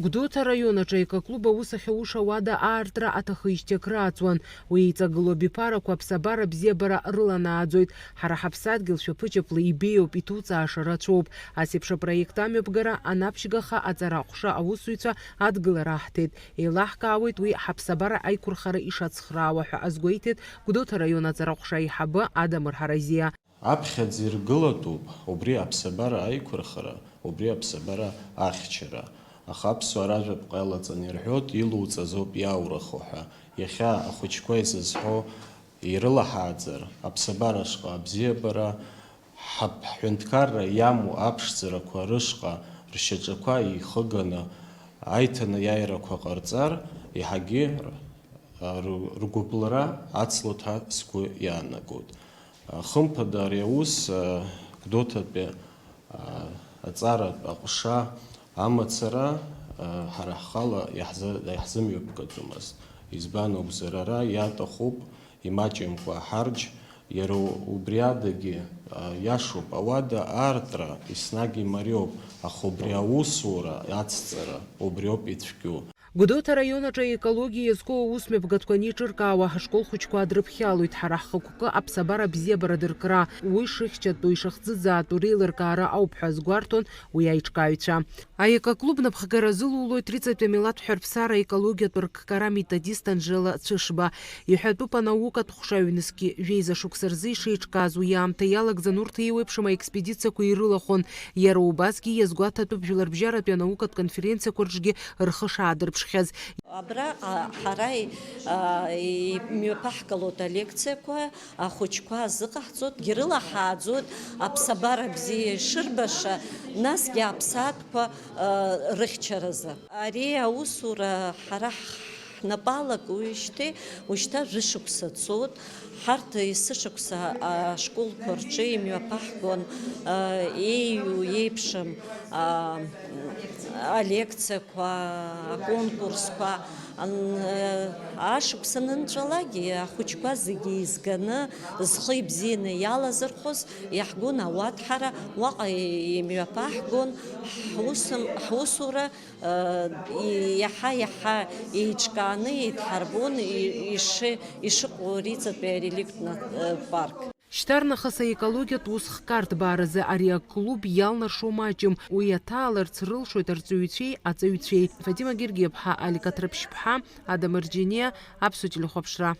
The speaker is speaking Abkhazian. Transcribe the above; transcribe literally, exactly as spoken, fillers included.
Гәдоуҭа араион аҿы аекоклуб аус ахьауша ауада аартра аҭахижьҭеи акры аҵуан. Уи еиҵагылоу абиԥарақәа аԥсабара абзиабара рыланааӡоит. Ҳара ҳаԥсадгьыл шәаԥыџьаԥла ибеиоуп, иҭуҵааша рацәоуп. Ас еиԥш апроект амҩаԥгара анаԥшьгаха аҵара аҟәша аусзуҩцәа адгылара аҳҭеит. Еилаҳкаауеит уи ҳаԥсабара аиқәырхара ишацхраауа ҳәа азгәеиҭеит Гәдоуҭа араион аҵара аҟәша аиҳабы Адамыр Ҳаразиа. Аԥхьаӡа иргылатәуп убри аԥсабара аиқәырхара, убри аԥсабара ахьчара. Аха аԥсуаа ражәаԥҟа иалаҵаны ирҳәоит, илуҵазоуп иаурыху ҳәа. Иахьа ахәыҷқәа изызҳәо ирылаҳааӡар, аԥсабара шҟа абзиабара, ҳаԥ-, ҳҳәынҭқарра иамоу аԥшӡарақәа рышҟа ршьаҿақәа еихыганы аиҭанеиааирақәа ҟарҵар, еиҳагьы р-, ргәы-, ргәыбылра ацлоит ҳәа сгәы иаанагоит. Хымԥада, ари аус, а, Гәдоуҭатәи, а, аҵаратә аҟәша амацара, а, ҳара ҳхала иаҳзы-, иаҳзымҩаԥгаӡомызт. Избан акәзар, ара иаҭахуп, имаҷымкәа ҳарџь, иара убри адагьы, а, иашоуп, ауада аартра еснагь имариоуп, аха убри аусура ацҵара убриоуп ицәгьоу. Гәдоуҭа араион аҿы аекологиа иазку аусмҩаԥгатәқәа анеиҿыркаауа, ҳашкол хәыҷқәа дрыԥхьалоит, ҳара ҳхықәкы аԥсабара абзиабара дыркра, уи шыхьчатәу, ишахӡыӡаатәу реилыркаара ауп ҳәа азгәарҭон уи аиҿкааҩцәа. Аекоклуб напхгара азылулоит Риҵатәи амилаҭ ҳәарԥсара аекологиатә рккара методист Анжела Цәышба. Иҳәатәуп анаукатә ҟәша ҩнызқьи жәеиза шықәса рзы ишеиҿкааз, уи аамҭа иалагӡан урҭ еиуеиԥшым аекспедициақәа ирылахәын. Иара убасгьы иазгәаҭатәуп жәларбжьаратәи анаукатә конференциақәа рҿгьы рхы шаадырԥшхьаз. Абраҟа ҳара, а, имҩаԥаҳгалоит алекциақәа, ахәыҷқәа азыҟаҳҵоит, ирылаҳааӡоит аԥсабара бзиа ишырбаша, насгьы аԥсаатәқәа, а, рыхьчаразы. Ари аусура ҳара ҳ-, ҳнапы алакуижьҭеи уажәшьҭа жәышықәса цоит. Ҳарҭ есышықәса ашколқәа рҿы имҩаԥаҳгон, а, еиу, еиԥшым, а, алекциақәа, аконкурсқәа. Ан-, ашықәс анынҵәалакгьы ахәыҷқәа зегьы еизганы, зхы ибзианы иалазырхәыз, иаҳгон ауаҭәҳара, уаҟа имҩаԥаҳгон, ҳусым-, ҳусура иаҳа-иаҳа еиҿкааны еидҳарбон, и-, иши-, ишыҟоу Риҵатәи ареликтә на-, парк. Шьҭарнахыс аекологиатә ус хкарҭбааразы ари аклуб иалнаршо маҷым, уи аҭааларц рылшоит арҵаҩцәеи аҵаҩцәеи. Фатима Гергиаԥҳа, Алика Ҭрыԥшьԥҳа, Адам Ырџьениа, Аԥсуа телехәаԥшра.